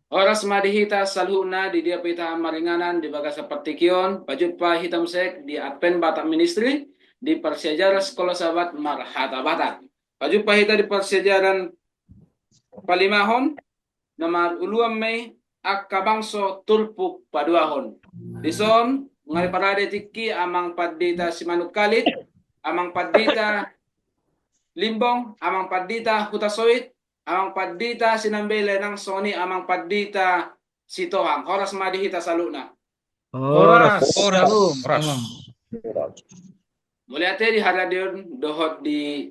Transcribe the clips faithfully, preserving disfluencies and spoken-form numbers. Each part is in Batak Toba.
Horas ma di hita saluhutna, di dia pe hita maringanan di bagasan partingkian on, pajumpa hita muse di Advent Batak Ministry, di parsiajaran Sikola Sabat marhata Batak. Pajumpa hita di parsiajaran palimahon, na marjolo ma i angka bangso turpuk paduahon. Dison, nga parade tingki Amang Pandita Simanungkalit, Amang Pandita Limbong, Amang Pandita Hutasoit, Amang Pandita Sinambela, nang songon i Amang Pandita Sitohang. Horas ma di hita saluhutna. Horas. Horas. Horas. Mauliate di haradeon dohot di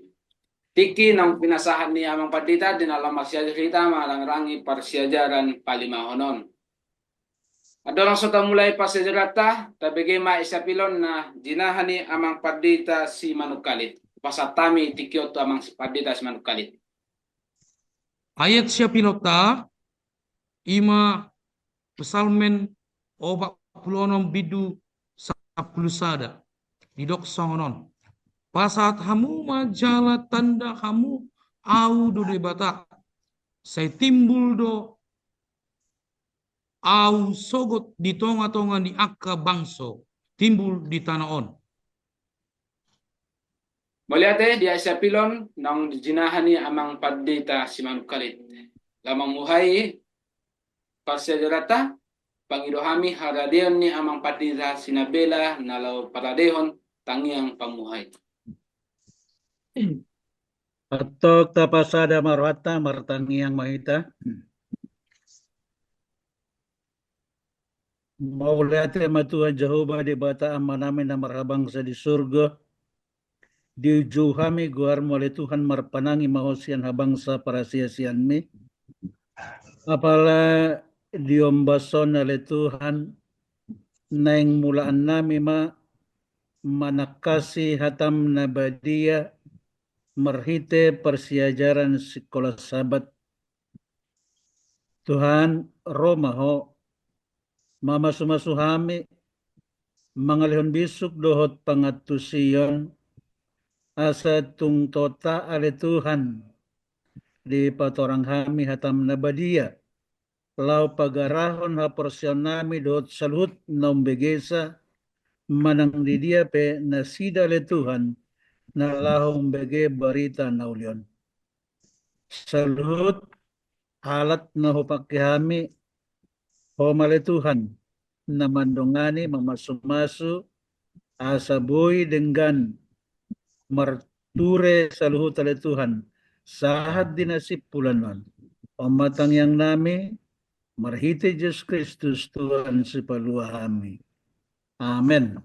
tingki naung pinasahat ni Amang Pandita di na laho marsiajar hita manarangi parsiajaran palimahon on. Andorang so tamulai parsiajaranta, tabege ma ayat siapilon na jinaha ni Amang Pandita Simanungkalit. Pasahat hami tingki on tu Amang Pandita Simanungkalit. Ayat siapilonta, i ma Psalmen opat pulu onom bindu sampulu sada. Didok songon on: Pasahat hamu ma jala tanda hamu, Ahu do Debata, sai timbul do Ahu sogot di tonga-tonga ni angka bangso, timbul di tano on. Mauliate di ayat siapilon naung dijinaha ni Amang Pandita Simanungkalit. Laho mamuhai parsiajaranta, pangido hami haradeon ni Amang Pandita Sinambela na laho paradehon tangiang pamuhai. Antong tapasada ma rohanta, martangiang ma hita. Mauliate ma Tuhan Jahowa Debata Amanami na marhabangsa di surgo. Dijou hami goarmu ale Tuhan, marpanangi ma Ho sian habangsa parasiasianmi. Apala di ombas on ale Tuhan, naeng mulaannami ma manangkasi hatam na badia marhite parsiajaran Sikola Sabat. Tuhan, ro ma Ho mamasumasu hami, mangalehon bisuk dohot pangantusion, asa tung tota ale Tuhan, dipatorang hami hatam na badia, laho pagarahon haporseaonnami dohot saluhut na umbegesa, manang di dia pe nasida ale Tuhan, na laho umbege barita na uli on. Saluhut alat na hupangke hami, Ho ma ale Tuhan, na mandongani, mamasumasu, asa boi denggan marture saluhut ale Tuhan, sahat di na simpulan on. On ma tangiangnami, marhite Jesus Kristus Tuhan sipalua hami. Amen.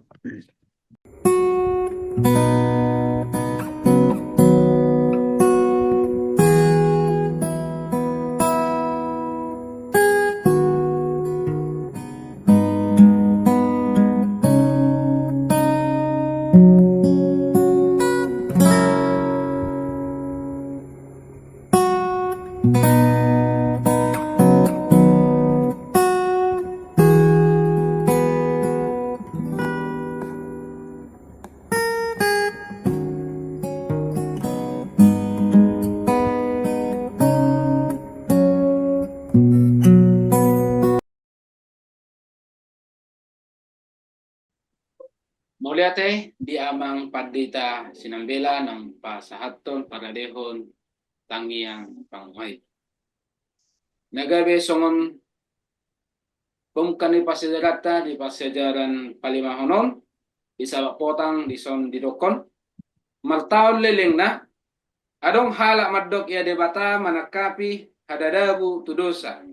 Mauliate di Amang Pandita Sinambela naung pasahathon, paradehon tangiang pamuhai. Na gabe songon pambuka ni parsiajaranta di parsiajaran palimahon on, di Sabat Potang dison didokkon, martaon lelengna, adong halak mandok ia Debata manangkapi hadadabu tu dosa.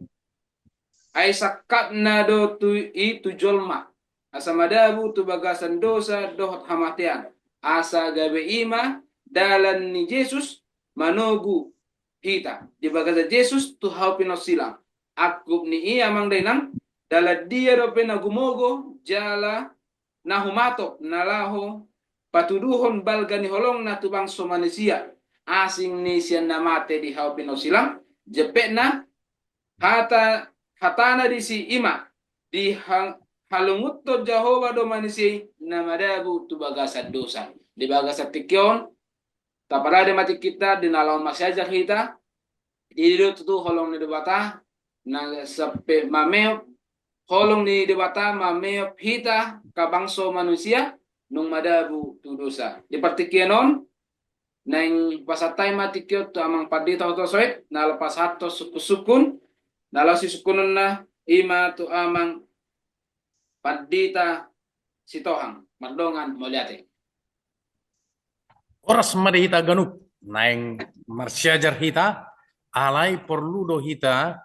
Ai sangkapna do tu i tu jolma, asa madabu tu bagasan dosa dohot hamatean, asa gabe i ma dalan ni Jesus manogu hita. Di bagasan Jesus tu hau pinarsilang. Angkup ni i amang dainang, dalan dia dope na gumogo jala na humatop na laho patuduhon balga ni holongna tu bangso manisia, asing ni sian na mate di hau pinarsilang, jempekna hata, hatana disi i ma, di ha-, halungunhon Jahowa do manisia i na madabu tu bagasan dosa. Di bagasan tingki on, taparade ma tingkinta di na laho marsiajar hita, i do tutu holong ni Debata, na sampe mameop holong ni Debata, mameop hita angka bangso manusia nunga madabu tu dosa. Di partingkian on, naeng pasahat hami ma tingki on tu amang pandita Huta Soit, na laho pasahathon sungkun-sungkun, na laho sisungkunonna, i ma tu amang pandita Sitohang, mardongan mauliate. Horas ma di hita ganup, naeng marsiajar hita, alai porlu do hita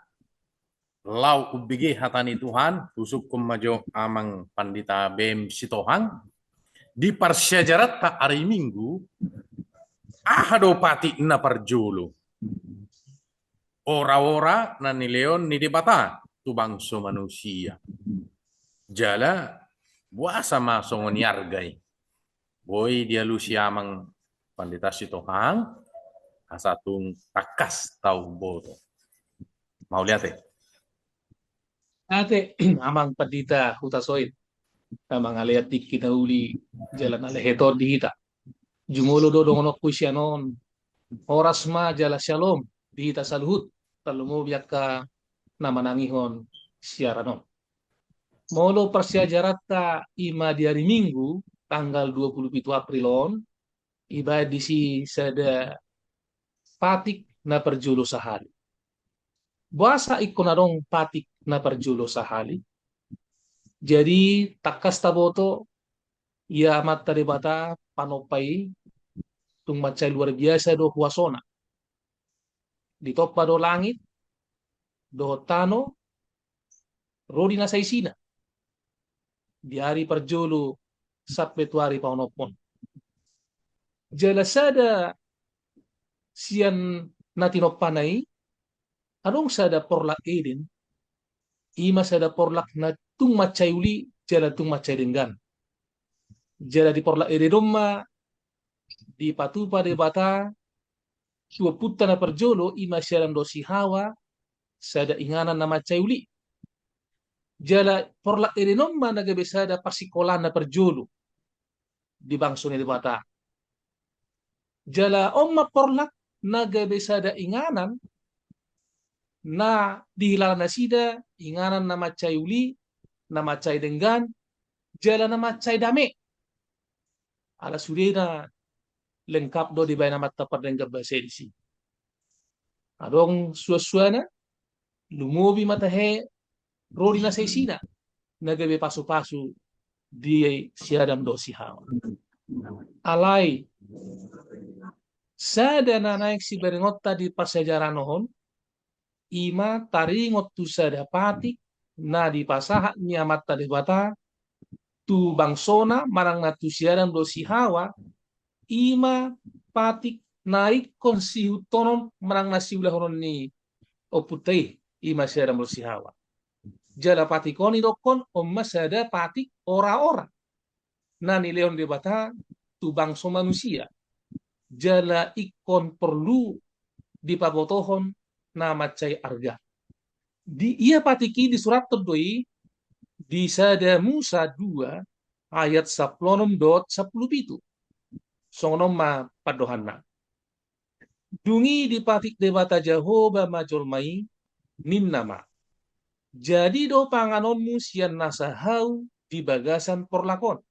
laho umbege hata ni Tuhan, husungkun ma jo amang pandita B M Sitohang, di parsiajaranta ari Minggu, aha do patik na parjolo? Ora-ora na nilehon ni Debata tu bangso manusia. Jala boasa ma songon i arga i? Boi dialusi amang pandita Sitohang, asa tung tangkas taboto. Mauliate. Ate, amang pandita Huta Soit, amang alean tingki na uli jala na lehet on di hita. Jumolo do dohononku sian on, horas ma jala syalom di hita saluhut, tarlumobi angka na manangihon siaran on. Molo parsiajaranta i ma di ari Minggu tanggal dua pulu pitu April on, ibaen disi sada patik na parjolo sahali. Boasa ingkon adong patik na parjolo sahali? Jadi tangkas taboto, ia Amanta Debata panompa i tung mansai luar biasa do huasona. Ditompa do langit dohot tano, ro di na saisina, di ari parjolo sampe tu ari paonomhon. Jala sada sian na tinompana i, adong sada porlak Eden, i ma sada porlak na tung mansai uli jala tung mansai denggan. Jala di porlak Eden on ma dipatupa Debata tu ompunta na parjolo, i ma si Adam dohot si Hawa, sada inganan na mansai uli. Jala porlak Eden on ma na gabe sada parsikolaan na parjolo di bangso ni Debata. Jala on ma porlak na gabe sada inganan na dihilala nasida, inganan na mansai uli, na mansai denggan, jala na mansai dame. Ala sudena lengkap do dibaen Amanta Pardenggan Basa i disi. Adong suansuanna, lumobi ma tahe ro di na saisina, na gabe pasupasu di si Adam dohot si Hawa. Alai sada na naeng siberengenta di parsiajaran on, i ma taringot tu sada patik na dipasahat ni Amanta Debata tu bangsona manang na tu si Adam dohot si Hawa, i ma patik na ingkon siihuthonon manang na siulahonon ni ompunta i, i ma si Adam dohot si Hawa. Jala patik on didokkon on ma sada patik ora-ora na nilehon Debata tu bangso manusia. Jala ingkon porlu dipabotohon na mansai arga. Di ia patik i disurathon do i di sada Musa dua ayat sampulu onom dohot sampulu pitu. Songon on ma pandohanna. Dung i dipatik Debata Jahowa ma jolma i, ninna ma: Jadi do panganonmu sian nasa hau di bagasan porlak on.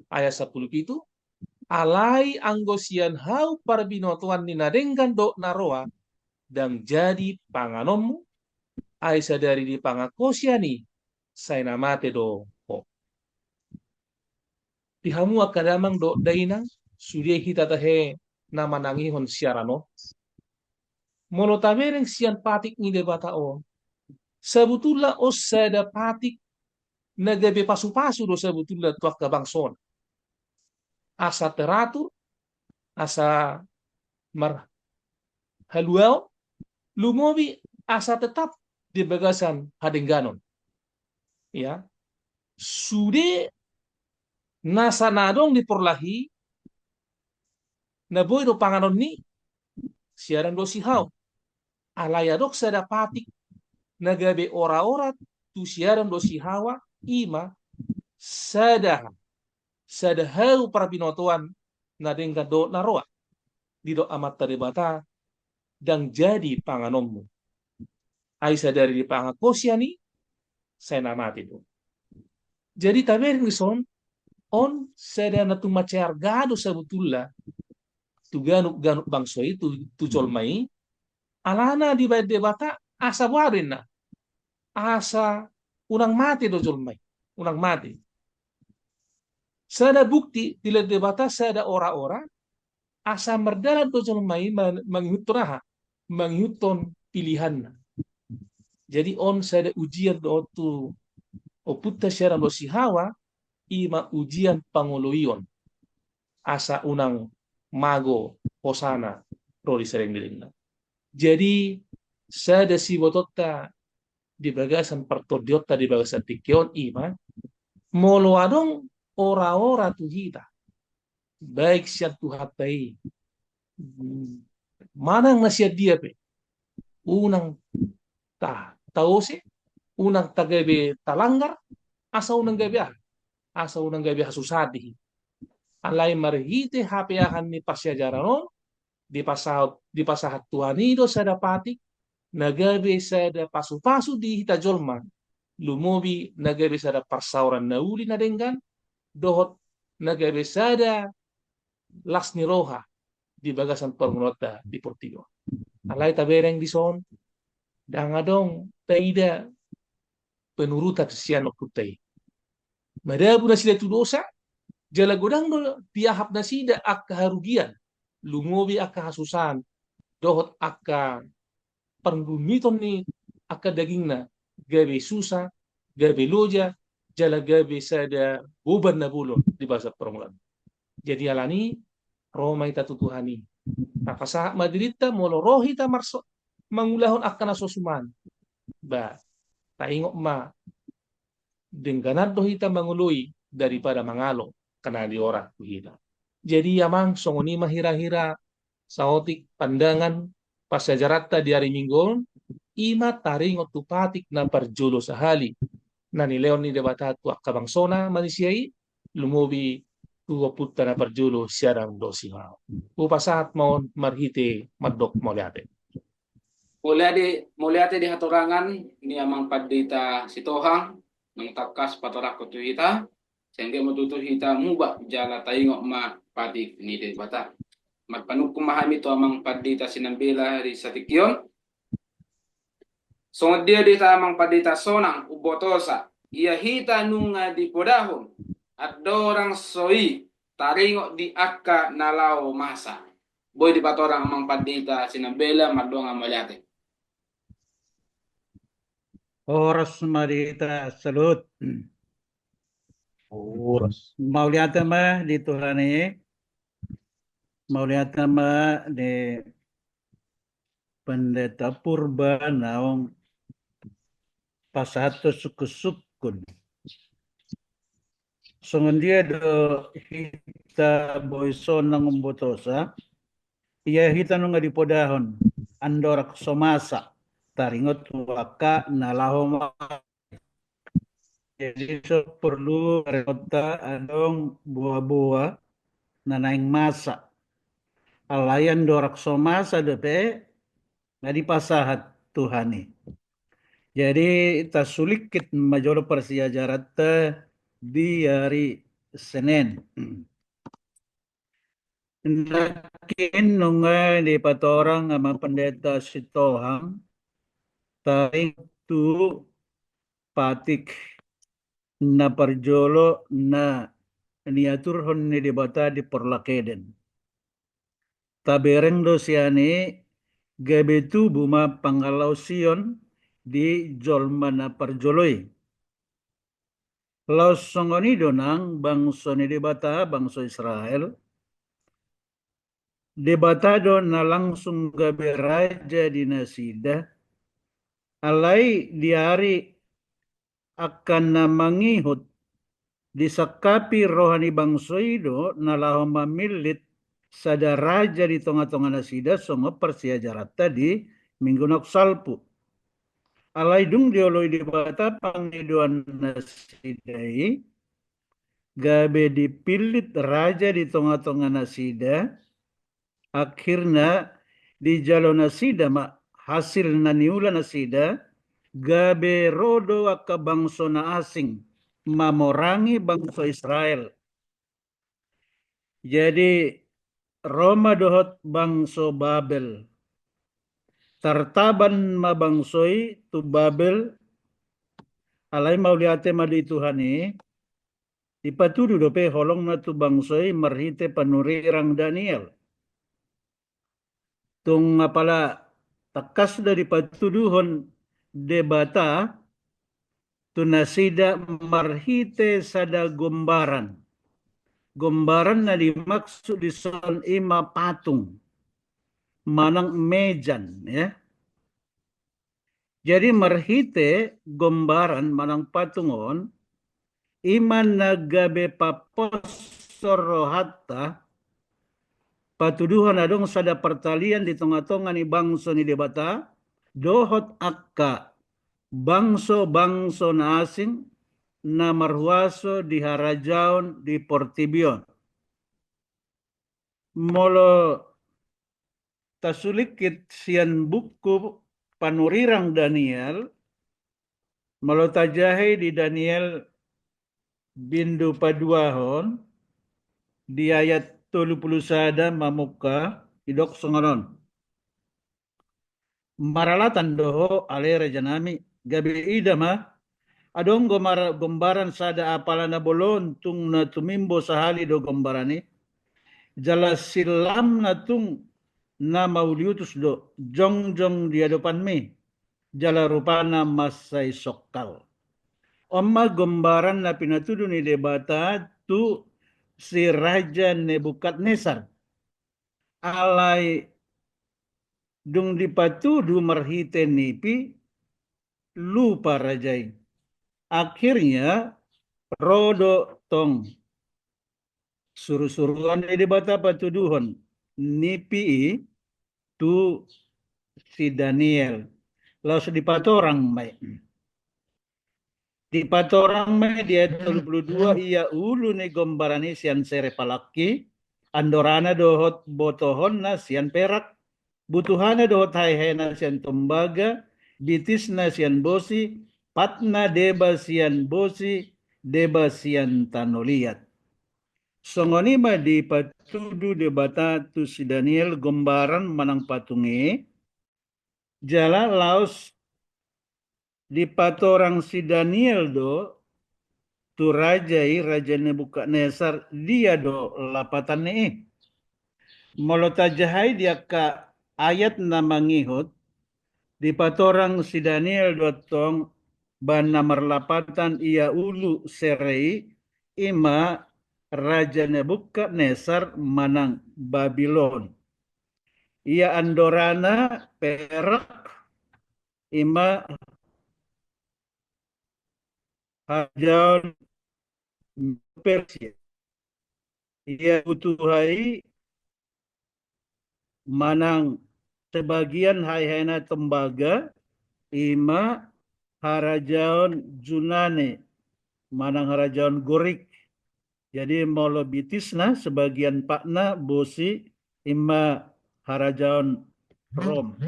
Ayat sampulu pitu, alai anggo sian hau parbinotoan ni na denggan dohot na roa, ndang jadi panganonmu, ai sadari dipangan ho sian i, sai na mate do ho. Di hamu angka damang dohot dainang, sude hita tahe na manangihon siaran on. Molo tabereng sian patik ni Debata on, sabotulna on sada patik na gabe pasupasu do sabotulna tu angka bangsona. Asa teratur, asa marhaluaon, lumobi asa tetap di bagasan hadengganon. Ya, sude nasa na adong di porlak i, na boi do panganon ni si Adam dohot si Hawa. Alai adong sada patik na gabe ora-ora tu si Adam dohot si Hawa, i ma sada, sada hau parbinotoan na denggan dohot na roa. Didok Amanta Debata, ndang jadi panganonmu. Ai sadari dipangankon sian i, sai na mate do. Jadi tabereng dison, on sada na tung mansai arga do sabotulna tu ganup-ganup bangso i, tu, tu jolma i, alana dibaen Debata asa boha do inna, asa unang mate do jolma i, unang mate. Sada bukti dilehon Debata, sada ora-ora, asa mardalan do jolma i ma-, mangihuthon aha? Mangihuthon pilihanna. Jadi on sada ujian do tu ompunta si Adam dohot si Hawa, i ma ujian pangoloion. Asa unang mago hosana ro di saleleng ni lelengna. Jadi sada sibotonta di bagasan partondionta di bagasan tingki on i ma, molo adong ora-ora tu hita, baik sian Tuhanta i manang na sian dia pe, unang ta-, taose, unang tagabe talanggar, asa unang gabe aha? Asa unang gabe hasusaan di hita. Alai marhite hapeahan ni parsiajaran on, dipasahat, dipasahat Tuhan i do sada patik na gabe sada pasu-pasu di hita jolma, lumobi na gabe sada parsaoran na uli na denggan, dohot na gabe sada las ni roha di bagasan parngoluonta di portibi on. Alai tabereng dison, ndang adong taida penurutan sian ompunta i. Madabu nasida tu dosa, jala godang do diahap nasida angka harugian, lumobi angka hasusaan, dohot angka pargumiton ni angka dagingna, gabe susa, gabe loja, jala gabe sada boban na bolon di bagasan parngoluon. Jadi alani ro ma hita tu Tuhan i. Tapasahat ma dirinta molo ro hita marso-, mangulahon angka na so suman. Ba, taingot ma, dengganan do hita mangoloi daripada mangalo, karna diorang tu hita. Jadi amang, songon i ma hira-hira saotik pandangan parsiajaranta di ari Minggu on, i ma taringot tu patik na parjolo sahali na nilehon ni Debata tu angka bangsona manisia i, lumobi tu ompunta na parjolo si Adam dohot si Hawa. Hupasahat ma on marhite mandok mauliate. Mauliate, mauliate di hatorangan ni Amang Pandita Sitohang, naung tangkas patorangkon tu hita, sai anggiat ma tutu hita muba jala taingot ma patik ni Debata. Marpanungkun ma hami tu Amang Pandita Sinambela di satingki on. Songon dia do hita Amang Pandita sonang umbotosa, ia hita nunga dipodahon andorang so i taringot di angka na laho masa. Boi dipatorang Amang Pandita Sinambela, mardongan mauliate. Horas ma di hita saluhut. Horas. Mauliate ma di Tuhan i. Mauliate ma di Pandita Purba naung pasahathon sungkun-sungkun. Songon dia do hita boi sonang umbotosa, ia hita nunga dipodahon andorang so masa taringot tu angka na laho ma-, Jadi so porlu taringot adong boa-boa na naeng masa. Alai andorang so masa dope na dipasahat Tuhan i. Jadi tasulingkit ma jolo parsiajaranta di ari Senen. Nangkin nunga dipatorang Amang Pandita Sitohang taringot tu patik na parjolo na niaturhon ni Debata di porlak Eden. Tabereng do sian i gabe tubu ma pangalaosion di jolma na parjolo i. Laos songon i do nang bangso ni Debata, bangso Israel. Debata do na langsung gabe raja di nasida, alai di ari angka na mangihut disangkapi roha ni bangso i do na laho mamillit sada raja di tonga-tonga nasida songon parsiajaranta di minggu naung salpu. Alai dung dioloi Debata pangidoan nasida i, gabe dipillit raja di tonga-tonga nasida, akhirna dijalo nasida ma hasil na niula nasida, gabe ro do angka bangso na asing mamorangi bangso Israel. Jadi ro ma dohot bangso Babel. Tartaban ma bangso i tu Babel. Alai mauliate ma di Tuhan i, dipatudu dope holongna tu bangso i marhite panurirang Daniel. Tung apala tangkas do dipatuduhon Debata tu nasida marhite sada gombaran. Gombaran na dimaksud dison i ma patung manang mejan, ya. Jadi marhite gombaran manang patung on, i ma na gabe paposhon rohanta patuduhon adong sada partalian di tongatonga ni bangso ni Debata dohot angka bangsobangso na asing na marhuaso di harajaon di portibi on. Molo tasulingkit sian buku panurirang Daniel, molo tajaha i di Daniel bindu paduahon, di ayat tolu pulu sada mamungka, didok songon on. Maralatan do ho ale rajanami, gabe ida ma, adong gomar-, gombaran sada apala na bolon tung na tumimbo sahali do gombaran i, jala sillamna tung na mauliutus do jongjong di adopanmi, jala rupana mansai songkal. On ma gombaran na pinatudu ni Debata tu si Raja Nebukadnesar. Alai dung dipatudu marhite nipi, lupa raja i. Akhirnya ro do tong surusuruan ni Debata patuduhon nipi i tu si Daniel. Laos dipatorang ma i. Dipatorang ma i di ayat tolu pulu dua, ia ulu ni gombaran i sian sere palangki, andorana dohot botohonna sian perak, butuhana dohot haehaena sian tombaga, bitisna sian bosi, patna deba sian bosi, deba sian tano liat. Songon i ma dipatudu Debata tu si Daniel gombaran manang patung i, jala laos dipatorang si Daniel do tu raja i, Raja Nebukadnesar, dia do lapatan ni i. Molo tajaha i di angka ayat na mangihut, dipatorang si Daniel do tong bahen na marlapatan ia ulu sere i, i ma Raja Nebukadnesar manang Babilon. Ia andorana perak, i ma harajaon Persia. Ia butuha i manang sebagian haehaena tombaga, i ma harajaon Junani manang harajaon Gorik. Jadi molo bitisna, sebagian patna, bosi, i ma harajaon Rom.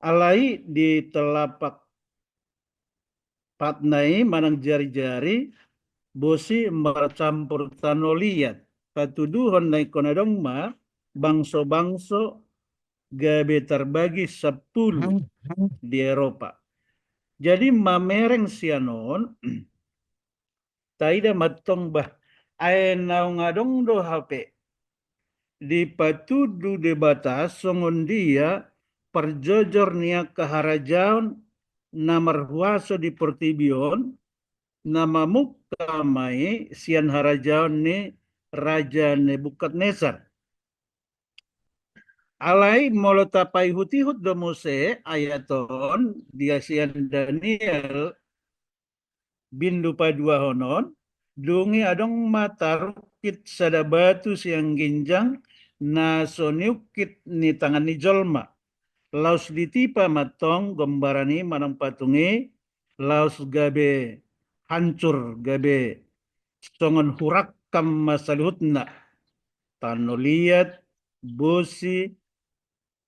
Alai di telapak patna i manang jarijari, bosi marcampur tano liat. Patuduhon na ingkon adong ma bangsobangso gabe tarbagi sampulu di Eropa. Jadi mamereng sian on, taida mantong bah, ai naung adong do hape dipatudu Debata songon dia parjojor ni angka harajaon na marhuaso di portibi on, na mamungka ma i sian harajaon ni Raja Nebukadnesar. Alai molo tapaihutihut do muse ayat on di sian Daniel bindu paduahon on, dung i adong ma tarungkit sada batu sian ginjang na so niungkit ni tangan ni jolma. Laos ditipa mantong gombaran i manang patung i, laos gabe hancur, gabe songon hurangkam ma saluhutna. Tano liat, bosi,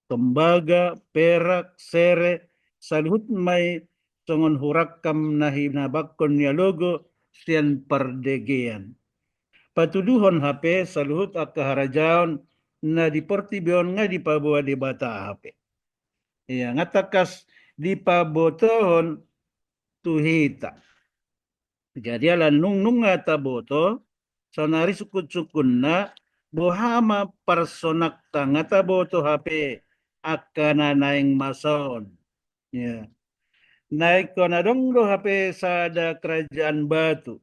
tombaga, perak, sere, saluhut ma i songon hurangkam na hinabangkon ni alogo sian pardegean. Patuduhon hape saluhut angka harajaon na di portibi on nga dipaboa Debata hape. Ia, nga tangkas dipabotohon tu hita. Jadi ala nung, nunga taboto, saonari sungkun-sungkunna, boha ma parsonangta, nga taboto hape angka na naeng masa on. Ia. Na ingkon adong do hape sada kerajaan batu.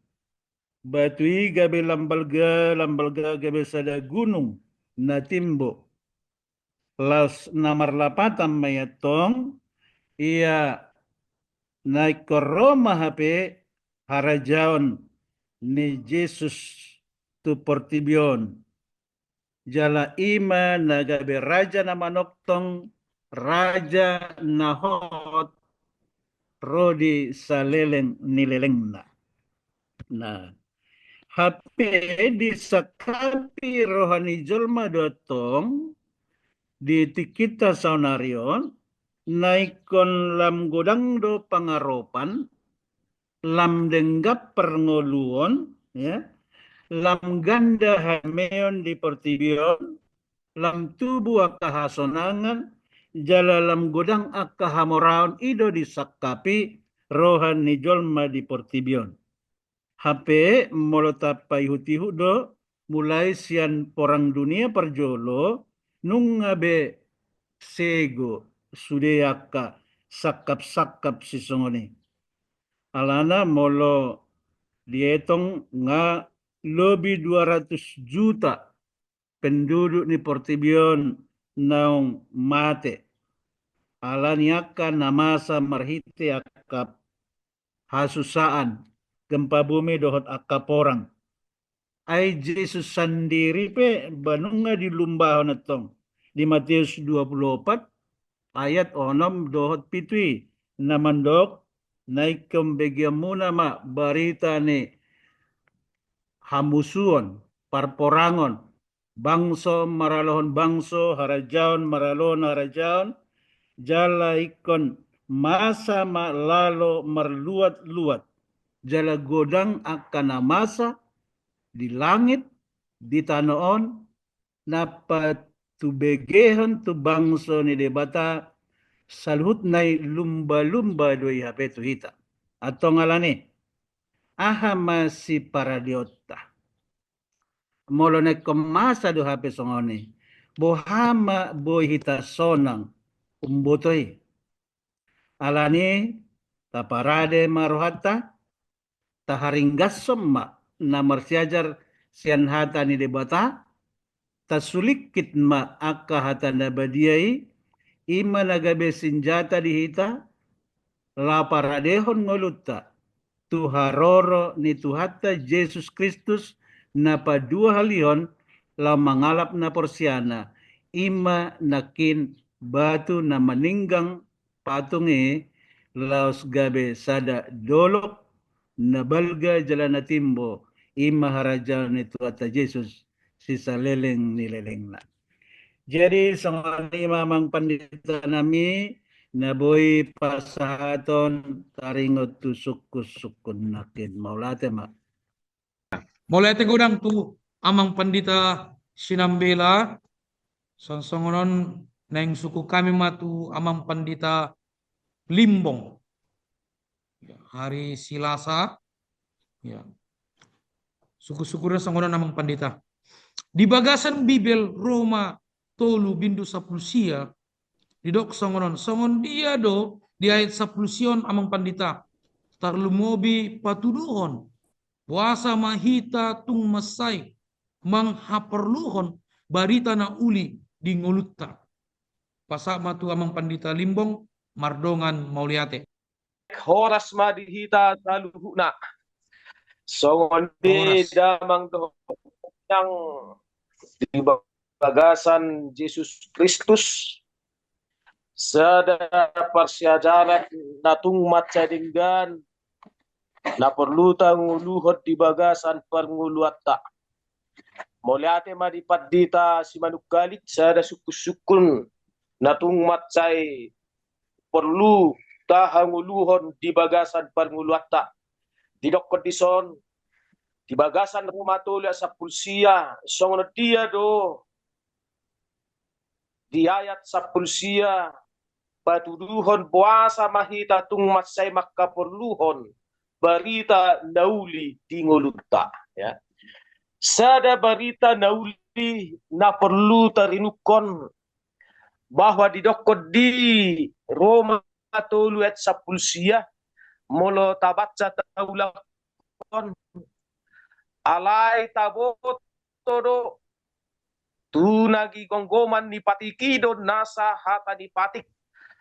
Batu i gabe lam balga, lam balga gabe sada gunung na timbo. Laos na marlapatan ma i antong, ia na ingkon ro ma hape harajaon ni Jesus tu portibi on. Jala i ma na gabe raja na manongtong, raja na hot, ro di saleleng ni lelengna. Nah, hape disangkapi roha ni jolma do antong di tingkinta saonari on, na ingkon lam godang do pangaropan, lam denggan parngoluon, ya, lam ganda hameon di portibi on, lam tubu angka hasonangan, jala lam godang angka hamoraon, i do disangkapi roha ni jolma di portibi on. Hape molo tapaihut-ihut do, mulai sian porang dunia parjolo, nunga be sego sude angka sangkap-sangkap sisongon i. Alana molo dietong nga lobi dua ratus juta penduduk ni portibi on naung mate. Ala ni angka na masa marhite angka hasusaan, gempa bumi dohot angka porang. Ai Jesus sandiri pe ba nunga dilumbahon antong. Di Matius dua puluh opat ayat onom dohot pitu i na mandok, na ingkon begeonmuna ma barita ni hamusuon, parporangon, bangso maralohon bangso, harajaon maralohon harajaon, jala ingkon masa ma lalo marluat-luat, jala godang angka na masa di langit, di tano on, na patubegehon tu bangso ni Debata, saluhutna i lumba-lumba do i hape tu hita. Antong alani, aha ma siparadeonta? Molo na ingkon masa do hape songon i, boha ma boi hita sonang umboto i? Alani, taparade ma rohanta, taharinggashon ma na marsiajar sian hata ni Debata, tasulingkit ma angka hata na badia i, i ma na gabe sinjata di hita, laho paradehon ngolunta tu haroro ni Tuhanta Jesus Kristus na paduahalihon laho mangalap na porseana, i ma nangkin batu na maninggang patung i laos gabe sada dolok na balga jala na timbo, i ma harajaon ni Tuhanta Jesus sisaleleng ni lelengna. Jadi songon i ma amang pandita nami na boi pasahaton taringot tu sungkun-sungkun nangkin. Mauliate ma. Mauliate godang tu amang pandita Sinambela. Song-, songon on naeng sungkun hami ma tu amang pandita Limbong. Ya, hari Selasa. Ya. Sungkun-sungkunna songon on amang pandita. Di bagasan Bibel Roma tolu bindu sampulu sia, didok songon on, songon dia do di ayat sampulu sia on amang pandita, tarlumobi patuduhon boasa ma hita tung mansai manghaporluhon barita na uli di ngolunta. Pasahat ma tu amang pandita Limbong, mardongan mauliate. Horas ma di hita saluhutna. Songon i damang dohot nang di bagasan Jesus Kristus, sada parsiajaran na tung mansai denggan na porlu tangoluhon di bagasan parngoluanta. Mauliate ma di pandita Simanungkalit, sada sungkun-sungkun na tung mansai porlu tahangoluhon di bagasan parngoluanta. Didokkon dison, di bagasan Roma tolu ayat sampulu sia, songon dia do di ayat sampulu sia, patuduhon boasa ma hita tung mansai mangkaporluhon barita na uli di ngolunta, ya. Sada barita na uli na porlu tarenungkon, bahwa didokkon di Roma tolu ayat sampulu sia, molo tabaca taulak on, alai taboto do tu na gigomgoman ni patik i do nasa hata ni patik,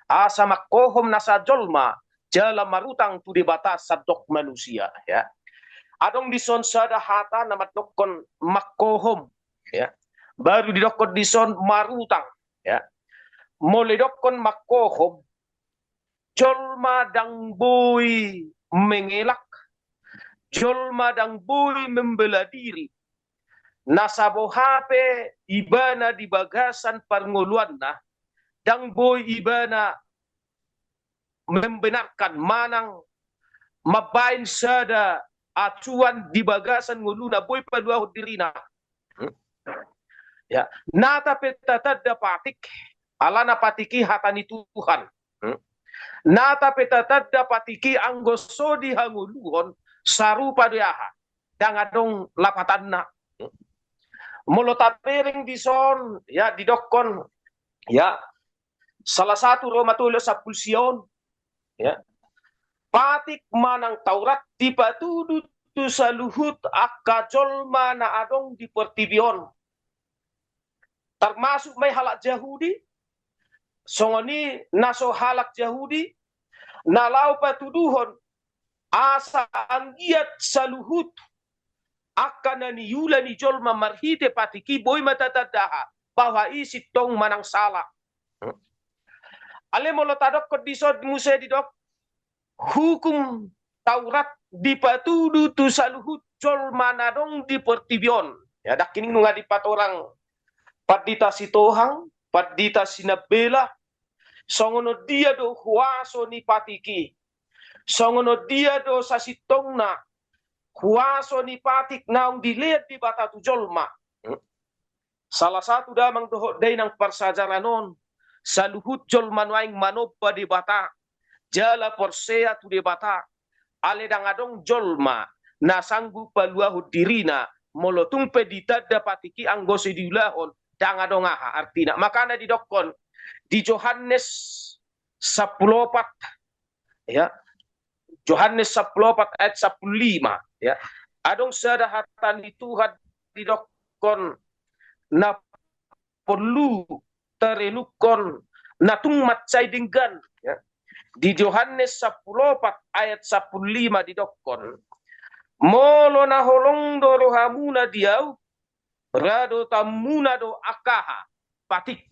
asa mangkohom nasa jolma jala marutang tu Debata sandok manusia, ya. Adong dison sada hata na mandokkon mangkohom, ya. Baru didokkon dison marutang, ya. Molo didokkon mangkohom, jolma ndang boi mengelak, jolma ndang boi membela diri. Nasa boha pe ibana di bagasan parngoluanna, ndang boi ibana membenarkan manang mambaen sada acuan di bagasan ngoluna, boi paluahon dirina. Hmm. Ya, nata pe tatanda patik, alana patik i hata ni Tuhan. Hmm. Nata pe tatanda patik i anggo so dihangoluhon, sarupa do i aha, ndang adong lapatanna. Hmm. Molo tabereng dison, ya, didokkon, ya, salah satu Roma tolu sampulu sia on, ya. Patik manang Taurat dipatudu tu saluhut angka jolma na adong di portibi on. Termasuk ma i halak Jahudi, songon i na so halak Jahudi, na laho patuduhon asa anggiat saluhut angka na niula ni jolma marhite patik i boi ma tatanda aha, bahwa i sintong manang sala. Ale molo tadokkon dison muse didok, hukum Taurat dipatudu tu saluhut jolma na adong di portibi on. Ya, dangkining nunga dipatorang Pandita Sitohang, Pandita Sinambela, songon on dia do huaso ni patik i, songon on dia do sasintongna huaso ni patik naung dilean Debata tu jolma. Hmm. Salah satu damang dohot dainang parsajaran on, saluhut jolma nuaeng manomba Debata, jala porsea tu Debata, ale ndang adong jolma na sanggup paluahon dirina, molo tung pe ditanda patik i anggo so diulahon, ndang adong aha artina. Makana didokkon di Johannes sampulu opat, ya. Johannes sampulu opat ayat sampulu lima, ya. Adong sada hata ni Tuhan didokkon na porlu tarenungkon na tung mansai denggan, ya. Di Johannes sampulu opat ayat sampulu lima didokkon, molo na holong do rohamuna di ahu, radotanmuna do angka aha, patik.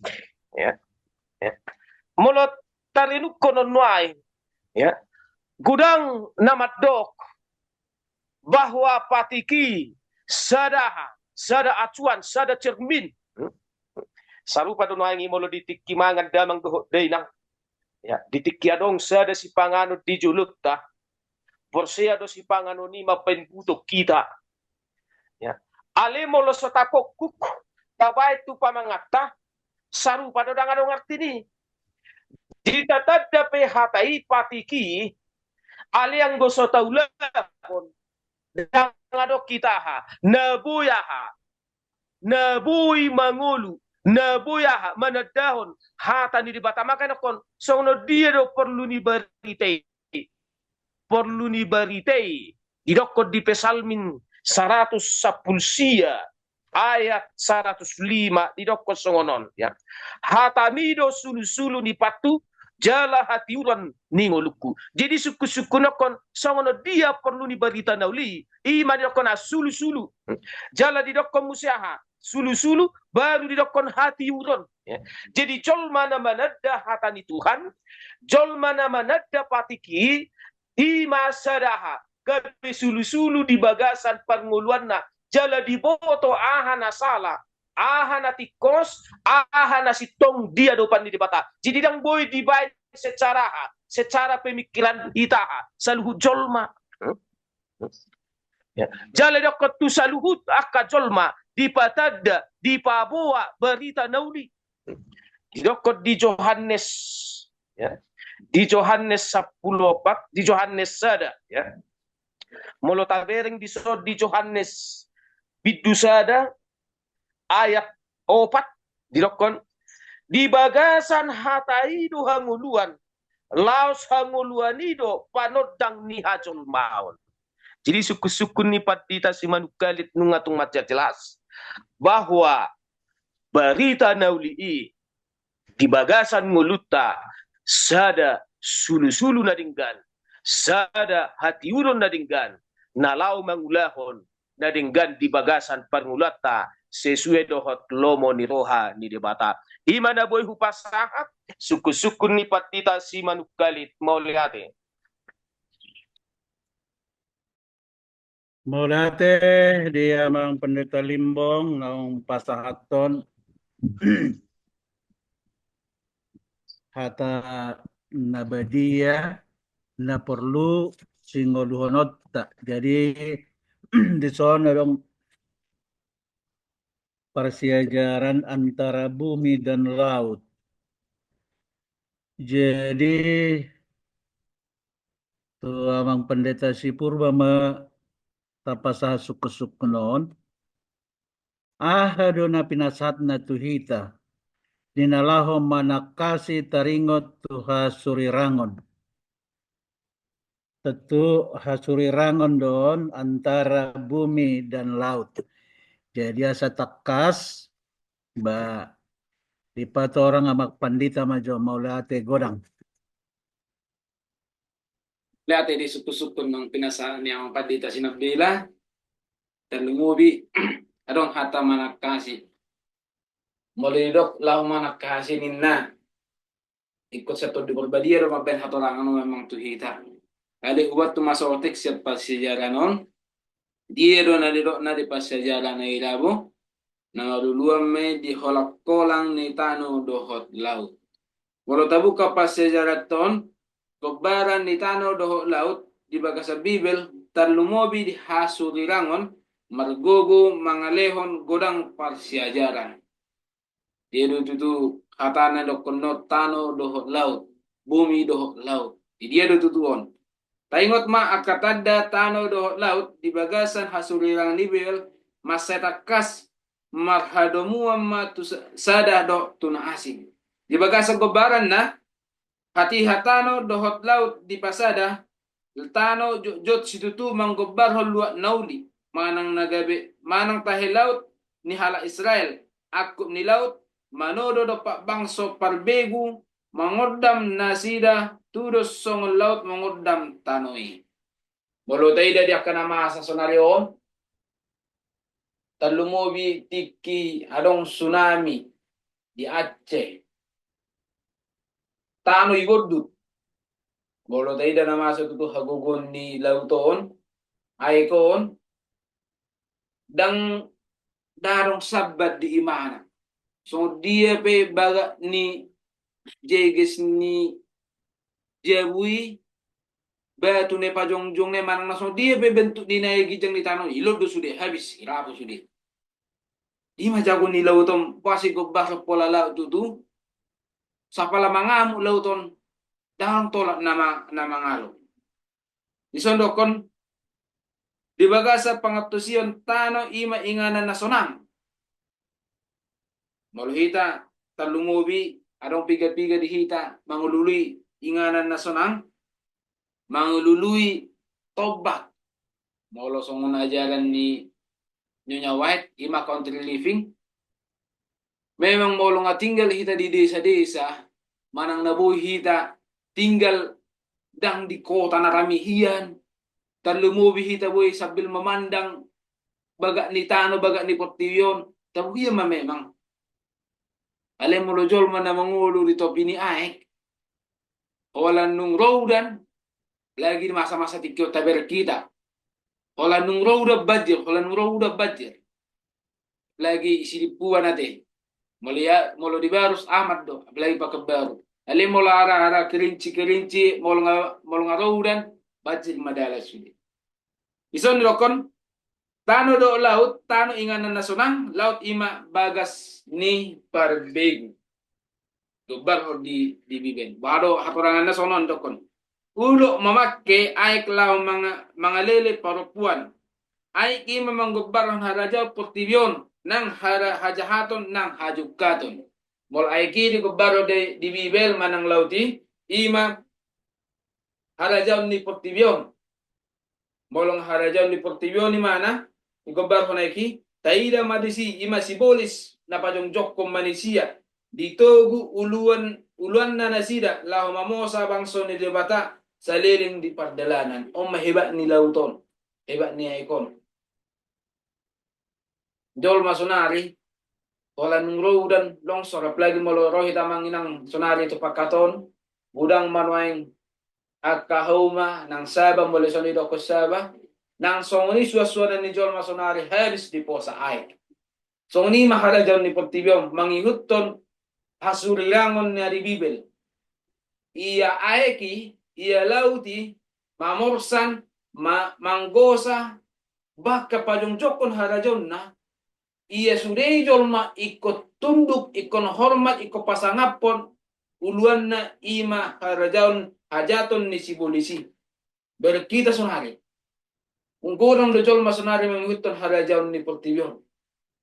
Ya. Ya. Molo tarenungkon on nuaeng, ya, godang na mandok bahwa patik i sada aha, sada acuan, sada cermin. Hmm? Sarupa do nuaeng i molo di tingki mangan damang dohot dainang. Ya, di tingki adong sada sipanganon di jolonta, porsea do sipanganon i mambaen butong hita. Ya. Ale molo so tapongkuk, tabaen tu pamanganta, sarupa do, ndang adong artina i. Ditatanda pe hata i patik i, ale anggo so taulahon, ndang adong hita aha, na boi aha, na boi mangolu, na boi aha, manandahon hata ni Debata. Makana ingkon songon on dia do porlu ni barita i, porlu ni barita i. Didokkon di Psalmen saratus sampulu sia ayat saratus lima, didokkon songon on, ya. Hatami do sulusulu ni pathu, jala hatiuron ni ngolungku. Jadi sungkunsungkun ingkon songon on dia porlu ni barita na uli, i ma didokkon aha, sulusulu. Jala didokkon muse aha, sulusulu, baru didokkon hatiuron. Ya. Jadi jolma na mananda hata ni Tuhan, jolma na mananda patik i, i ma sada aha, gabe sulusulu di bagasan parngoluanna, jala diboto aha na sala, aha na tingkos, aha na sintong di adopan ni Debata. Jadi ndang boi dibaen secara aha, secara pemikiran hita aha, saluhut jolma. Ya. Jala didokkon tu saluhut angka jolma dipatanda, dipaboa barita na uli. Didokkon di Johannes, ya. Di Johannes sampulu opat, di Johannes sada, ya. Molo tabereng dison di Johannes bindu sada ayat opat, didokkon, di bagasan hata i do hangoluan, laos hangoluan i do panondang ni hajolmaon. Jadi sungkun-sungkun ni pandita Simanungkalit nunga tung mansai jelas bahwa barita na uli i di bagasan ngolunta sada sulu-sulu na denggan, sada hatiuron na denggan, na laho mangulahon na denggan di bagasan parngoluanta sesuai dohot lomo ni roha ni Debata. I ma na boi hupasahat sungkun-sungkun ni pandita Simanungkalit, mauliate. Mauliate di amang Pendeta Limbong naung pasahathon hata na badia na porlu singoluhononta. Jadi dison adong parsiajaran antara bumi dan laut. Jadi tu amang Pendeta Sipurba ma tapasahat sungkun-sungkun on. Aha do na pinasahatna tu hita di na laho manangkasi taringot tu hasurirangon? Tentu hasurirangon do on antara bumi dan laut. Jadi asa tangkas ba dipatorang amang pandita ma jo, mauliate godang. Mauliate di sungkun-sungkun nang pinasahat ni amang pandita Sinambela. Tarlumobi adong hata manangkasi. Molo didok laho manangkasi ninna, ingkon sian Tondi Parbadia do mambahen hatorangan on memang tu hita. Alai hubuat tu masotik sian parsiajaran on, dia do na didok na di parsiajaran na i labo, na maruluan ma i di holang-holang ni tano dohot laut. Molo tabuka parsiajaran on, gombaran ni tano dohot laut di bagasan Bibel, tarlumobi di hasurirangon, margogo mangalehon godang parsiajaran. Dia do tutu hatana dokkon on tano dohot laut, bumi dohot laut. Di dia do tutu on. Taingot ma angka tanda tano dohot laut di bagasan hasurirangon ni Bibel, mansai tangkas marhadomuan ma tu sa-, sada dohot tu na asing. Di bagasan gombaranna, hatiha tano dohot laut dipasada, tano jotjot situtu manggombarhon luat na uli, manang na gabe, manang tahe laut ni halak Israel, angkup ni laut, manodo dompak bangso parbegu, mangondam nasida, tudos songon laut mangondam tano i. Molo taida di angka na masa sonari on, tarlumobi tingki adong tsunami di Aceh. Tano i bondut. Molo taida na masa tutu hagogoon ni laut on, aek on, ndang, ndang adong sambat di imana. Songon dia pe bagak ni jeges ni jabu i, batu na pajongjong na i manang na songon dia pe bentuk ni na i ginjang ni tano i, londo sude, habis, rapu sude. I ma jago ni laut on, boasa i gombarhon pola laut tutu, sapala mangamuk laut on, ndang tolap na ma-, na mangalo. Dison dokkon, di bagasan pangantusion tano i ma inganan na sonang. Molo hita tarlumobi, adong piga-piga di hita mangulului inganan na sonang, mangulului tombak. Molo songon ajaran ni Nyonya White, i ma country living. Memang molo nga tinggal hita di desa-desa, manang na boi hita tinggal ndang di kota na rame hian, tarlumobi hita boi sambil memandang bagak ni tano, bagak ni portibi on, tabo hian ma memang. Alai molo jolma na mangolu di topi ni aek, holan nunga ro udan, lagi di masa-masa tingki on tabereng hita. Holan nunga ro udan banjir, holan nunga ro udan banjir. Lagi isi di puan ate. Molo ia, molo di Barus aman do, apalagi Pekanbaru. Alai molo hara-hara kerinci-kerinci, molo nga, molo nga ro udan, banjir ma dalan sude. Dison didokkon, tano dohot laut, tano inganan na sonang, laut i ma bagas ni parbegu. Gombarhon di, di Bibel. Boha do hatoranganna? Songon on didokkon. Olo mamangke aek laho manga-, mangalele parompuan. Aek i ma manggombarhon harajaon portibi on, nang hara-, hajahaton nang hajungkaton. Molo aek i digombarhon di, di Bibel manang laut i, i ma harajaon ni portibi on. Molo nga harajaon ni portibi on i ma na digombarhon aek i, taida ma disi, i ma sibolis na pajongjongkon manisia, ditogu uluan, uluanna nasida laho mamosa bangso ni Debata saleleng di pardalanan. On ma hebat ni laut on, hebat ni aek on. Jolma sonari, holan nung ro udan, longsor, apalagi molo ro hita amang inang sonari tu pangkat on, godang ma nuaeng angka hauma nang saba, molo songon i didokkon saba, nang songon i suansuanan ni jolma sonari habis diposa aek. Songon i ma harajaon ni portibi on, mangihuthon hasurirangon na di Bibel. Ia aek i, ia laut i, mamorsan, ma-, manggosa, bahkan pajongjongkon harajaonna, ia sude i jolma ingkon tunduk, ingkon hormat, ingkon pasangaphon uluanna, i ma harajaon hajahaton ni sibolis i. Bereng hita sonari. Ung godang do jolma sonari mangihuthon harajaon ni portibi on.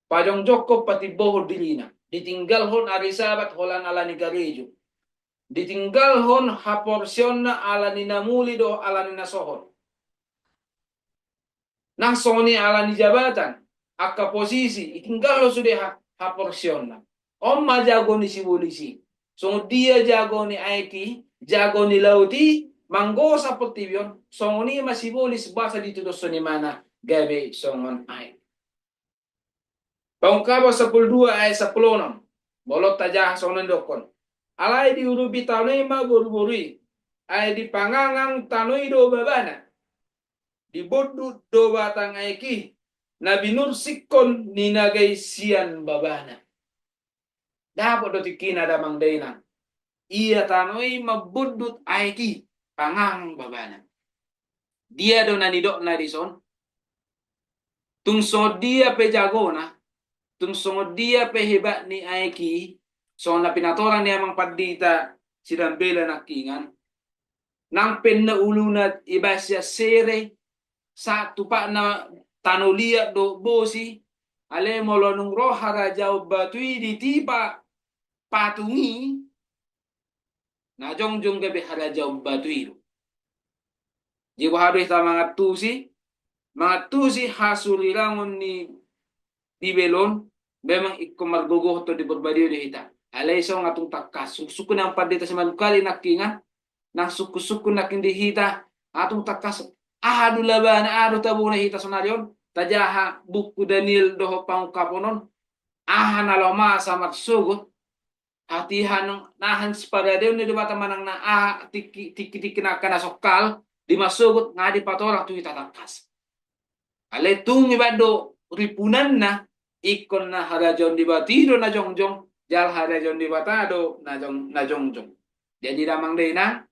Pajongjongkon, patimbohon dirina. Ditinggalhon ari Sabat holan ala ni garejo. Ditinggalhon haporseaonna ala ni na muli dohot ala ni na sohot. Nang songon i ala ni jabatan, angka posisi, ditinggalhon sude ha-, haporseaonna. On ma jago ni sibolis i. Songon dia jago ni aek i, jago ni laut i, manggosa portibi on, songon i ma sibolis, boasa ditudoshon imana gabe songon aek. Pangungkapon sampulu dua ayat sampulu onom. Molo tajaha songon on didokkon. Alai diurupi tano i ma boruboru i. Ai dipangangang tano i do babana. Dibondut do batang aek i, na binursikkon ni nagai sian babana. Dapot do tingkina damang dainang. Ia tano i mambondut aek i, pangangang babana. Dia do na nidokna dison? Tung songon dia pe jagona, tung songon dia pe hebat ni aek i, songon na pinatorang ni amang pandita Sidambela nangkiningan, nang pe na uluna ibaen sian sere, sahat tu patna tano liat dohot bosi, alai molo nung ro harajaon batu i ditipa patung i, na jongjong gabe harajaon batu i do. Jadi boha do hita mangantusi, mangantusi hasurirangon ni Bibel on, memang ingkon margogohon Tondi Porbadia do hita. Alai songon tung tangkas, sungkunsungkun ni amang pandita Simanungkalit nangkiningan, nang sungkunsungkun nangkin di hita, tung tangkas, aha do labana, aha do tabona hita sonari on, tajaha buku Daniel dohot Pangungkapon on, aha na laho masa marsogot, hatiha nang nahan siparadeon ni Debata manang na aha tingki, tingki, tingki na angka na songkal, di marsogot, nga dipatorang tu hita tangkas. Alai tung ibaen do ripunanna, ingkon na harajaon ni Debata i do na jongjong, jala harajaon ni Debata do na jong, na jongjong. Jadi damang dainang,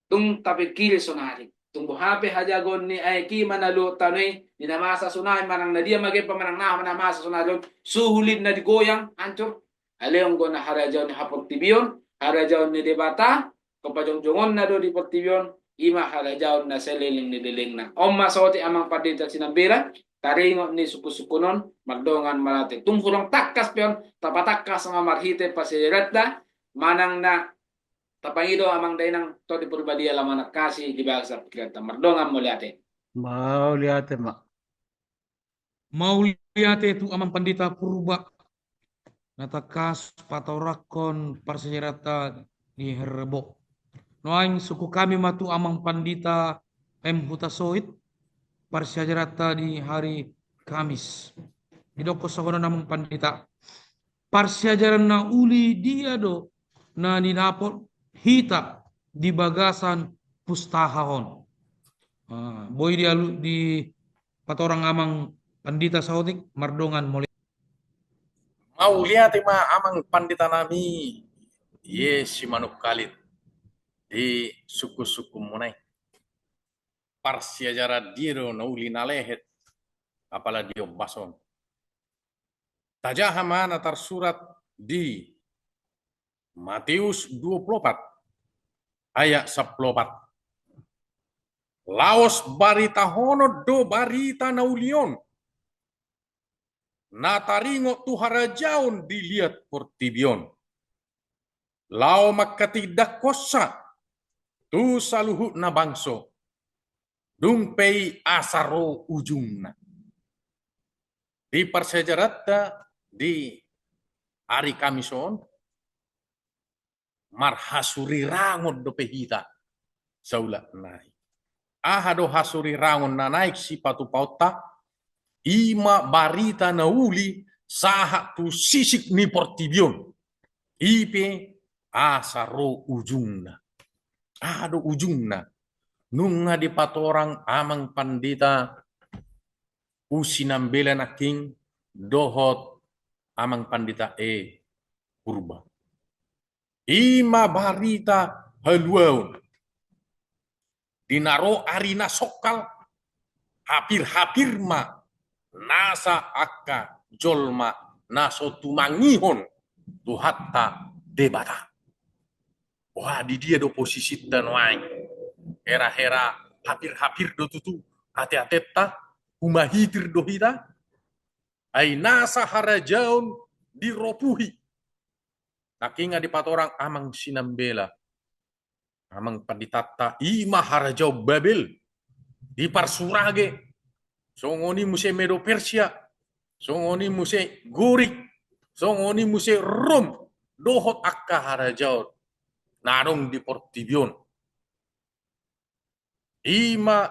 tung tapingkiri sonari. Tung boha pe hajagoon ni aek i ma na luhut tano i, di na masa sonari manang na dia ma gempa manang na aha ma na masa sonari on, suhut na digoyang, hancur. Alai anggo na harajaon ni haportibion, harajaon ni Debata, ingkon pajongjongonna do di portibi on, i ma harajaon na saleleng ni lelengna. On ma saotik amang pandita Sinambela, taringot ni sungkunsungkun on, mardongan mauliate. Tung hurang tangkas pe on, tapatangkas ma marhite parsiajaranta, manang na tapangido amang dainang Tondi Porbadia laho manangkasi di bagasan pingkiranta. Mardongan mauliate. Mauliate ma. Mauliate tu amang pandita Purba na tangkas patorangkon parsiajaranta di hari Rebo. Nuaeng sungkun hami ma tu amang pandita M Hutasoit, parsiajaranta di hari Kamis. Didokkon songon on amang pandita. Parsiajaran na uli dia do na nidapot hita di bagasan pustaha on? Ah, boi dialu, dipatorang amang pandita saotik, mardongan mauliate. Mauliate ma amang pandita nami. Ie simanungkalit di sungkunsungkunmuna i. Parsiajaran dia do na uli na lehet, apala di ombas on. Tajaha ma na tarsurat di Mateus dua pulu opat ayat sampulu opat. Laos baritahonon do barita na uli on na taringot tu harajaon di liat portibi on, laho mangkatindangkonsa tu saluhutna bangso, dung pe i asa ro ujungna. Di parsiajaranta di ari Kamis on, marhasurirangon dope hita saulak nai. Aha do hasurirangon na naeng sipatupaonta? I ma barita na uli sahat tu sisik ni portibi on. I pe asa ro ujungna. Aha do ujungna? Nunga dipatorang amang pandita Usi Nambela nangkin dohot amang pandita E Purba. I ma barita haluaon. Di na ro ari na songkal, hapir-hapir ma nasa angka jolma na so tumangihon Tuhanta Debata. Wah, di dia do posisinta nuaeng? Hera-hera hapir-hapir do tutu ate-atenta, humahitir do hita? Ai nasa harajaon diropuhi. Nangkin nga dipatorang amang Sinambela, amang panditanta, i ma harajaon Babel, diparsurage, songon i muse Medo Persia, songon i muse Gorik, songon i muse Rom, dohot angka harajaon na adong di portibi on. I ma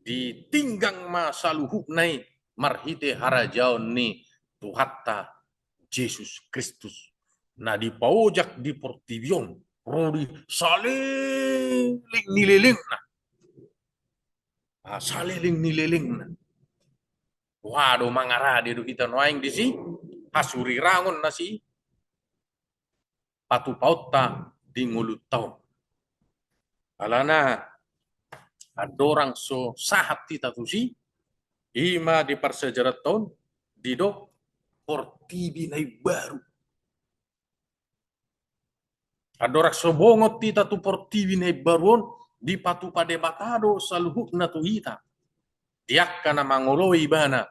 ditinggang ma saluhutna i marhite harajaon ni Tuhanta Jesus Kristus na dipaojak di portibi on, ro di saleleng ni lelengna. Ah, saleleng ni lelengna. Wah, do mangarade do hita nuaeng disi hasurirangon na si patupaonta di ngolunta on. Alana andorang so sahat hita tusi, i ma di parsiajaranta on didok portibi na imbaru. Andorang so bongot hita tu portibi na imbaru on, dipatupa Debata do saluhutna tu hita di angka na mangoloi Ibana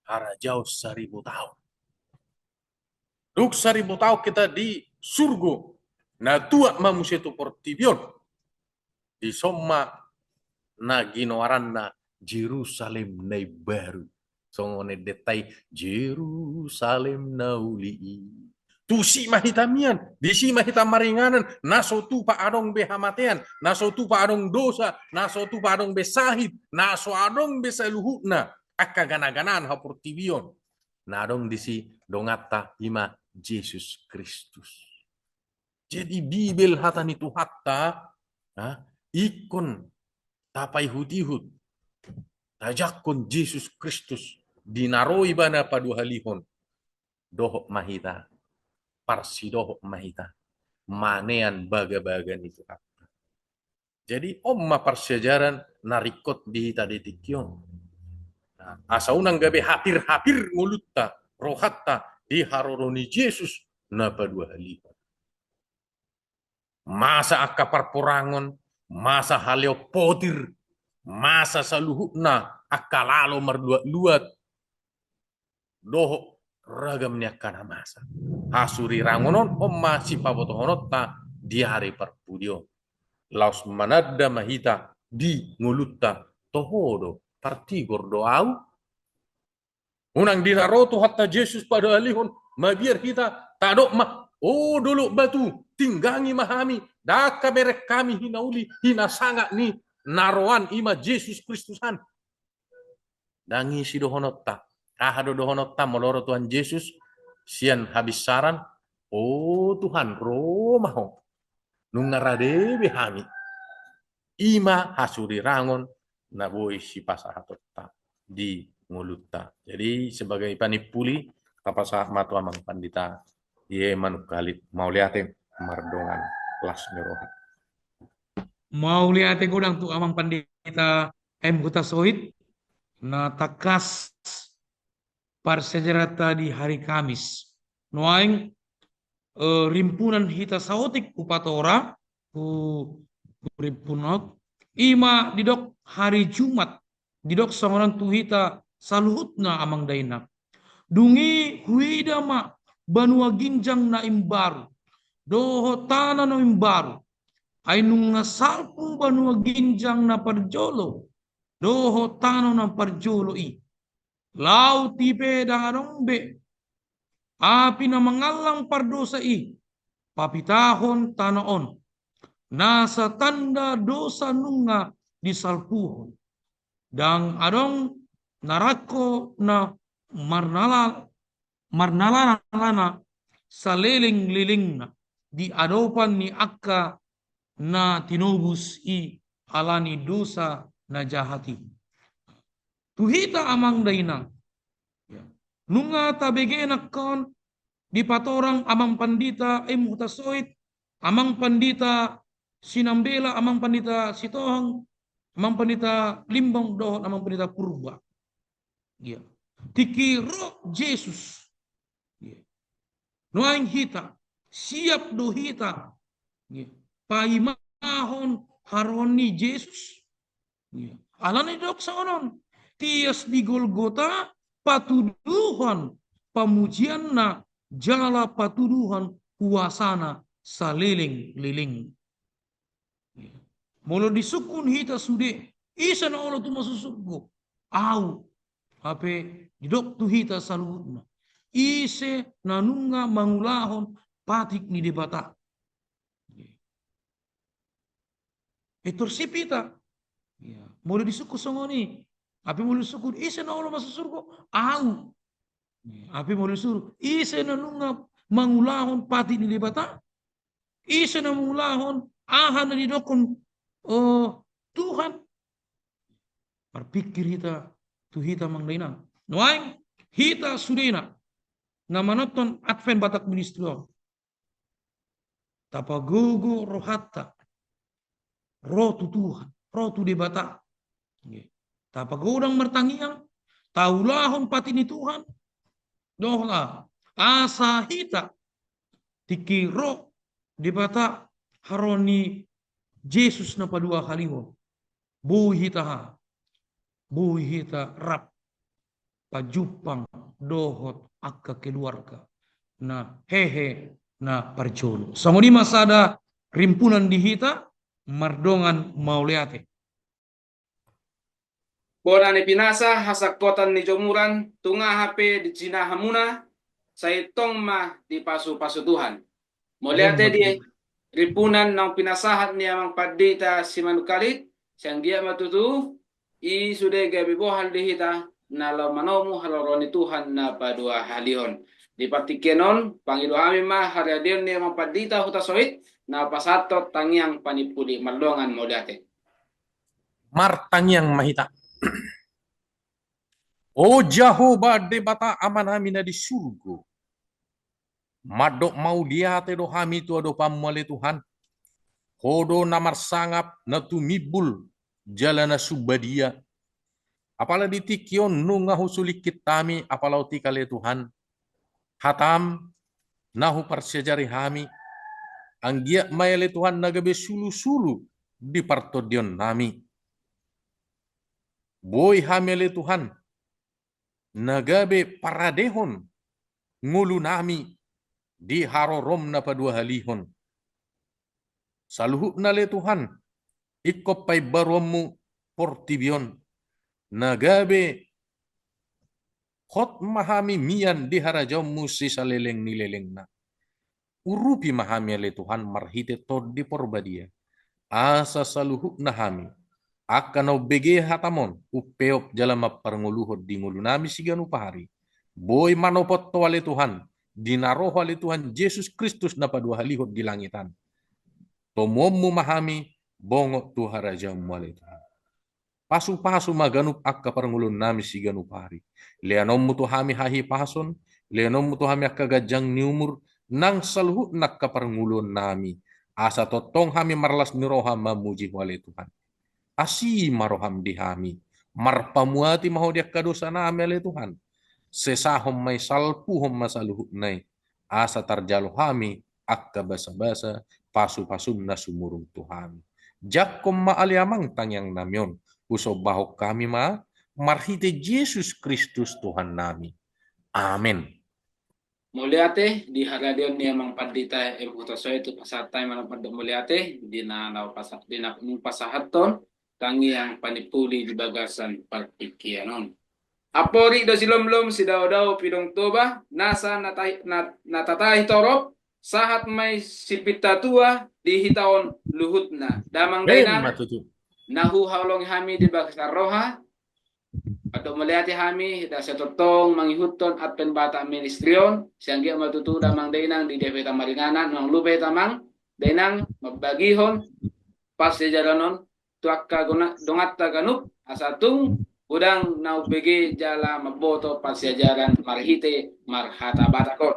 harajaon saribu taon. Dung saribu taon hita di surgo, na tuat ma muse tu portibi on, dison ma na ginoaranna Jerusalem na imbaru. Songon endenta i, Jerusalem na uli i. Tusi ma hita mian, disi ma hita maringanan, na so tupa adong be hamatean, na so tupa adong dosa, na so tupa adong be sahit, na so adong be saluhutna angka gana-ganaan haportibion. Na adong disi donganta i ma Jesus Kristus. Jadi Bibel hata ni Tuhanta, ha, ingkon tapaihut-ihut, tajangkon Jesus Kristus, di na ro Ibana paduahalihon, dohot ma hita, parsidohot ma hita manean bagabaga ni Tuhanta. Jadi on ma parsiajaran na ringkot di hita di tingki on. Nah, asa unang gabe hapir-hapir ngolunta, rohanta di haroro ni Jesus na paduahalihon. Masa angka parporangon, masa haleon potir, masa saluhutna angka lalo marluat-luat, dohot ragam ni angka na masa. Hasurirangon on, on ma sipabotohononta di ari parpudi on. Laos mananda ma hita di ngolunta, toho do, partigor do ahu? Unang di na ro Tuhanta Jesus paduahalihon, mabiar hita tadok ma, o dolok batu, tinggangi ma hami, ndang habereng hami hinauli, hinasangap ni na roan i ma Jesus Kristus an. Ndang i sidohononta. Aha do dohononta molo ro Tuhan Jesus sian habinsaran? O Tuhan, ro ma Ho. Nunga rade be hami. I ma hasurirangon na boi sipasahatonta di ngolunta. Jadi sebagai panimpuli, tapasahat ma tu amang pandita, i ma nunga halit, mauliate. mardongan las ni roha. Mauliate godang tu Amang Pandita M Hutasoit, na tangkas parsiajaranta di hari Kamis. Nuaeng, eh, rimpunan hita saotik hupatorang, hu, hu rimpunan, i ma didok hari Jumat, didok songon on tu hita saluhutna Amang Dainang. Dung i huida ma banua ginjang na imbaru, dohot tano na imbaru. Ai nunga salpu banua ginjang na parjolo, dohot tano na parjolo i. Laut i pe ndang adong be api na mangallang pardosa i, papitahon tano on, nasa tanda dosa nunga disalpuhon. Ndang adong narangko na marnalal, marnalalana saleleng-lelengna di adopan ni angka na tinobus i ala ni dosa na jahat i. Tu hita Amang Dainang. Ya. Nunga tabege nangkin dipatorang Amang Pandita M Hutasoit, Amang Pandita Sinambela, Amang Pandita Sitohang, Amang Pandita Limbong, dohot Amang Pandita Purba. Ya. Tingki ro Jesus. Ya. Nuaeng hita, siap do hita. Ya. Paimahon haroro ni Jesus. Ya. Alana didok songon on. Tias di Golgota, patuduhon pamujianna jala patuduhon kuasana saleleng-leleng. Molo disungkun hita sude, ise na olo tu masuk surgo? Au. Hape didok tu hita saluhutna, ise na nunga mangulahon patik ni Debata? Pintor sip hita. Ya. Molo disungkun songon i. Hape molo disungkun, ise na olo masuk surgo? Au. Ya. Hape molo disungkun, ise na nunga mangulahon patik ni Debata? Ise na mangulahon aha na didokkon, oh, Tuhan? Marpingkir hita, tu hita Amang Dainang. Nuaeng hita sudena na manonton Advent Batak Ministry on, tapagogo rohanta ro tu Tuhan, ro tu Debata. Tapagodang martangiang, taulahon patik ni Tuhan. Dohot asa hita tingki ro Debata haroro ni Jesus na paduahalihon, boi hita ha, boi hita rap pajumpang dohot angka keluarga na hehe na parjolo. Songon i ma sada rimpunan di hita, mardongan mauliate. Bona ni pinasa hasangkotan ni jomuran, tu aha pe di jinaha muna, sai tong ma dipasupasu Tuhan. Mauliate di rimpunan naung pinasahat ni Amang Pandita Simanungkalit, sai anggiat ma tutu i sude gabe bohal di hita na laho manomu haroro ni Tuhan na paduahalihon. Di partingkian on, pangido hami ma haradeon ni Amang Pandita Hutasoit, na pasahathon tangiang panimpuli. Mardongan mauliate. Martangiang ma hita. O Jahowa Debata Amanami na di surgo, mandok mauliate do hami tu adopanmu ale Tuhan. Ho do na marsangap, na tumimbul, jala na sumbadia. Apala di tingki on nunga husulingkit hami apala otik ale Tuhan hatam na huparsiajari hami, anggiat ma i ale Tuhan na gabe sulusulu di partondionnami. Boi hami ale Tuhan na gabe paradehon ngolunami di harorom na paduahalihon. Saluhutna ale Tuhan, ingkon paimbaruonmu portibi on, na gabe hot ma hami mian di harajaonmu sisaleleng ni lelengna. Urupi ma hami ale Tuhan marhite Tondi Porbadia, asa saluhutna hami angka na umbege hatam on, umpeop jala mamparngoluhon di ngolunami siganup ari. Boi manopot Ho ale Tuhan, di na ro Ho ale Tuhan Jesus Kristus na paduahalihon di langit an. Tomuonmu ma hami bongot tu harajaonmu ale Tuhan. Pasupasu ma ganup angka parngoluonnami siganup ari. Leanonmu tu hami hahipason, leanonmu tu hami angka ganjang ni umur, nang saluhutna angka parngoluonnami, asa tongtong hami marlas ni roha mamuji Ho ale Tuhan. Asi ma roham di hami, marpamuati ma Ho di angka dosanami ale Tuhan. Sesahon ma i, salpuhon ma saluhutna i, asa tarjalo hami angka basabasa pasupasum na sumurung tu hami. Jangkon ma ale Amang tangiangnami on, husombahon hami ma marhite Jesus Kristus Tuhannami. Amen. Mauliate di haradeon ni Amang Pandita M Huta Soe tu pasahat hami ma na mandok mauliate di na, na pasa-, di na nunga pasahathon tangiang panimpuli di bagasan partingkian on. Amporik do silomlom, sidaodao pidong Toba, nasa na ta-, na, na tatahi torop, sahat ma i sipinta tua di hita on luhutna. Damang dainang, na huhaholongi hami di bagasan roha, mandok mauliate hami, da sai tongtong mangihuthon Advent Batak Ministry on, sai anggiat ma tutu damang dainang di dia pe hita maringanan, unang lupa hita amang dainang mambagihon parsiajaran on tu angka gona-, donganta ganup, asa tung godang na umbege jala mamboto parsiajaran marhite marhata Batak on.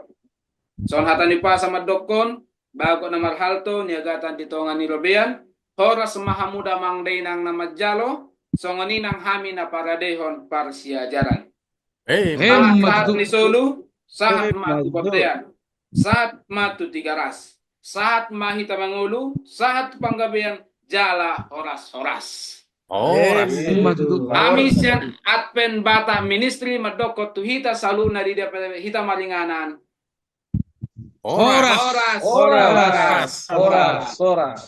Songon hata ni umpasa mandokkon, bagot na marhalto, niagatan di tonga ni robean, horas ma hamu damang dainang na manjalo, songon i nang hami na paradehon parsiajaran. Sahat-sahat ni solu, sahat ma tu bontean. Sahat ma tu Tigaras. Sahat ma hita mangolu, sahat tu panggabean, jala horas-horas. Horas. Hami sian Advent Batak Ministry mandokkon tu hita saluhutna di dia pe hita maringanan. Horas. Horas. Horas. Horas.